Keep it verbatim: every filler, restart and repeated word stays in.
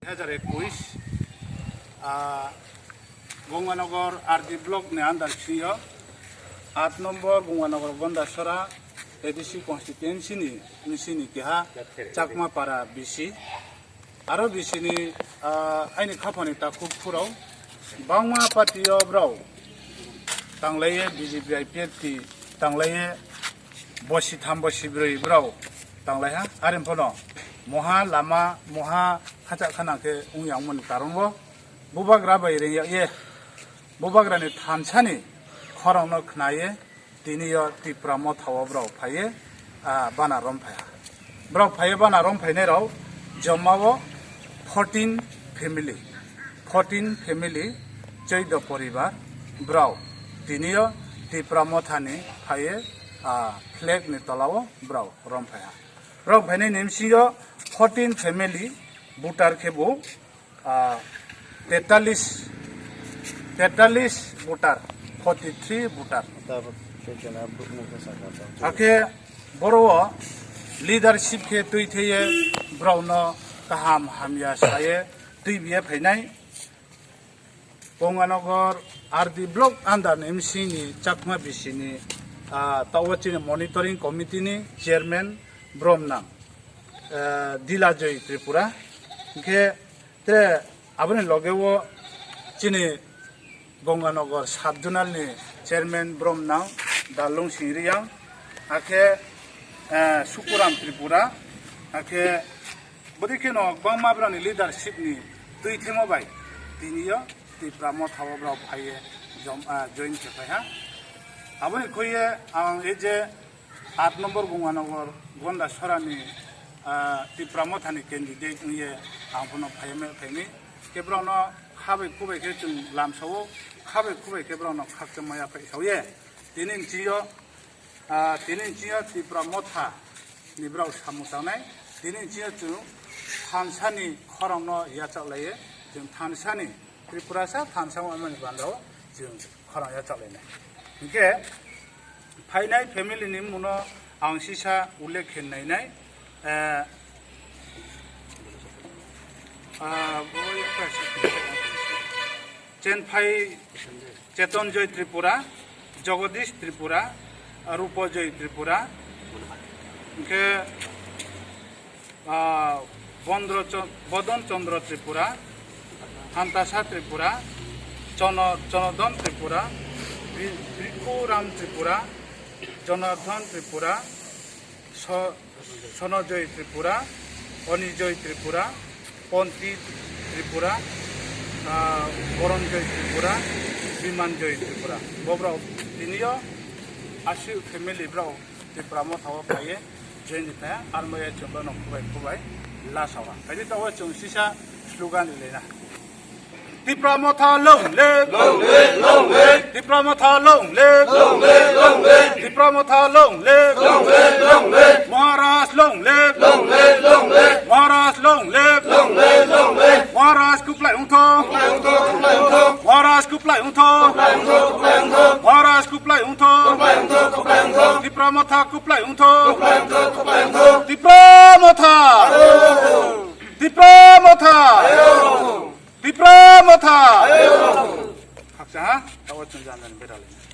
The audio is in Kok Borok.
Dui hajar ekush, ah, Gonganagar R D block ni under sio, aat nombor Gonganagar Gondasora A D C constituency ni, ni sini keha Chakma para B C. Aro B C ni, ah, aini khapani takhuk phurao bangma party o brao tanglaiye, B J P I P F T tanglaiye, bosi tham bosi broi brao tanglaiha. Are phono moha lama, moha khacha khana khe wng yangmani karon bo bubagra bai rengya ye, bubagra ni thansa ni khorang no khnaye, tini yo Tipra Motha o brao phaiye, ah, bana rom phaiha. Brao phaiye bana rom phainai rao joma o fourteen family, fourteen family, choido poribar brao tini yo Tipra Motha ni phaiye, ah, flag ni tola o brao rom phaiha. Brao phainai ni bisi yo fourteen family voter khe bo, ah, tetalis, tetalis voter, forty three voter. Hakhe boro o leadership khe twi theye, brao no kaham hamya saye twi biye phainai. Gonganagar R D block under ni M C ni Chakma B C ni, ah, tawo chini monitoring committee ni chairman Bromnang, ah, Dilajoi Tripura. Hingkhe tre aboni loge o chini Gonganagar sub zonal ni chairman Bromnang Dalung Singriyang, hakhe, eh, Sukuram Tripura, hakhe bwdwi kheno kwbangma brani leadership ni twi themo bai tini yo Tipra Motha o brao phaiye jom-, ah, join khe phaiha. Aboni khuiye ang e je aat nombor Gonganagar Gondasora ni, ah, Tipra Motha ni candidate wngye ang bono phaiye me phaini. Khe brao no khabai khubai khe chwng lamsao, khabai khubai khe brao no khakchangma yaphai saoye. Tini nchio, ah, tini nchio Tipra Motha ni brao samung tangnai. Tini nchio chwng thansa ni khorang no yachak laiye. Chwng thansa ni Tripurasa thansa wngmani bandra o chwng khorang yachak lainai. Hingkhe phainai family ni mung no ang sisa ullekh khe nainai. Eh, ah, bo ekta Chenphai Cheton Joy Tripura, Jagadish Tripura, Rupa Joy Tripura, hingkhe, ah, Bondro Cho-, Bodon Chandra Tripura, Hantasa Tripura, Chono-, Chonodon Tripura, Bri-, Brikhu Ram Tripura, Jonathan Tripura, So-, Sonojoy Tripura, Onijoy Tripura, Ponti Tripura, ah, Boronjoy Tripura, Bimanjoy Tripura. Bo brao tini yo asi family brao Tipra Motha o phaiye, join ni phaiya, armo ye chwng bono khubai khubai lasawa. Haini tawa chwng sisa slogan rilena. Tipra Motha long live! Long live, long live! Tipra Motha long live! Long live, long live! Tipra Motha long live! Long live, long live! Maharaj long live! Long live, long live! Maharaj long live! Long live, long live! Maharaj kuplai wngtho! Kuplai wngtho, kuplai wngtho! Maharaj kuplai wngtho! Kuplai wngtho, kuplai wngtho! Maharaj kuplai wngtho! Kuplai wngtho, kuplai wngtho! Tipra Motha kuplai wngtho! Kuplai wngtho, kuplai wngtho! Tipra Motha! Tipra Motha! Tipra Motha! Khaksa ha, tawa chwng jan jan beralai.